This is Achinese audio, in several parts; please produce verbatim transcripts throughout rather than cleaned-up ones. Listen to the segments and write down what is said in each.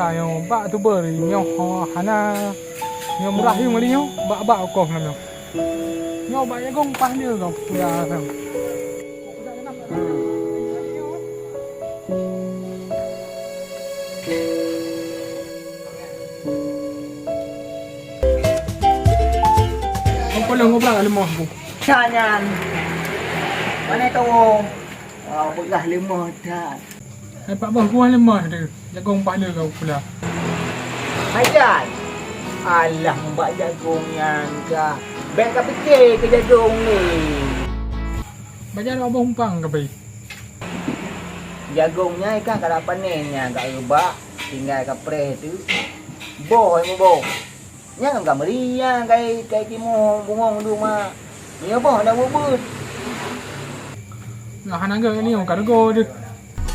Ayo bak tuber nyoh hana nyoh murah yum kali nyoh bak bak koh nyoh. Nyoh bak jagong pah dia kau pula. Kau polong kau bak lemah aku. Sa nyan. Mana tahu? Ah, beurah lemah that. Hai Pak Bos, buah lemah tu. Jagong pahala kau pula. Hai Jan. Alah, bak jagong nyan ka. Bèk ka pike keu jagong ni. Bajar Pak Bos umpang ka pai. Jagong nyan ka ka panen nyan ka reubak, tinggai ka preh tu. Boh ai muboh. Nyang ka meuria kai, kai timoh bungong duma. Nyoe boh dak beubeut. Nah, hana geu ni ka rego deh.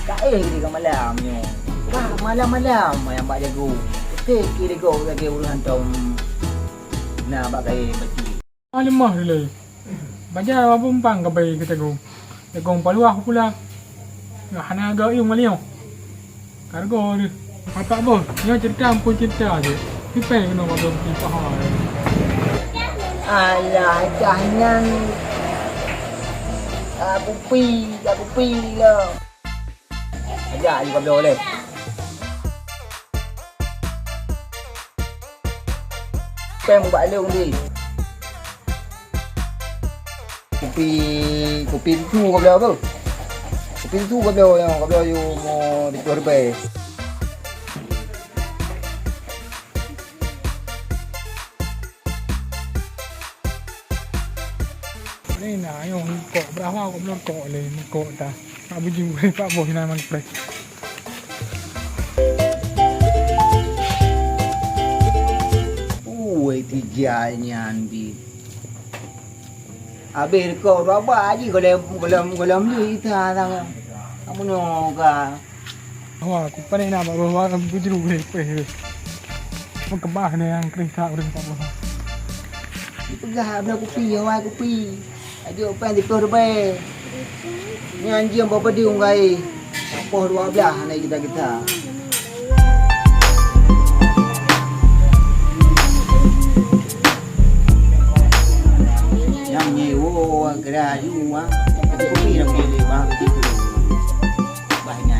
Ka eh di ka malam nyoe. Ka malam-malam ayam bak jago. Oke, kira go lagi urusan tom. Nah, bak kai beti. Ah, lemah dilai. Baja wabong pang ka bai ka jago. Jagong paluah pula. Nah, hana geu ium maliong. Kargo deh. Apak boh, nyoe cerita ampun cerita je. Kipai keunoe ka dong kipaha. Alah, cah nyan. Ka kupi, ka kupi lah. Ajak ayu kabloe leh. Peng bak lông di. Kupi, kupi susu kabloe apa? Kupi susu kabloe nyang kabloe yue mo di tuah ribèe. Ni na, ayo kok berapa kok belum kok le, kok ta. Pak buju, Pak bos na mang preh. Ui, tiga nyan di. Habis kok berapa aja kalau kalau kalau beli kita tang. Kamu nyoga. Wah, aku panen nak baru baru bujur boleh peh. Mengkebah ni yang kerih tak boleh tak boleh. Dipeugah bela kupi, awai kupi. Ajo pen tipeue rubé. Ni anjing bawa pedung gai. Poh dua belas ni kita kita. Yang nyewa gerak juga. Kupi nak pilih bah begitu. Banyak.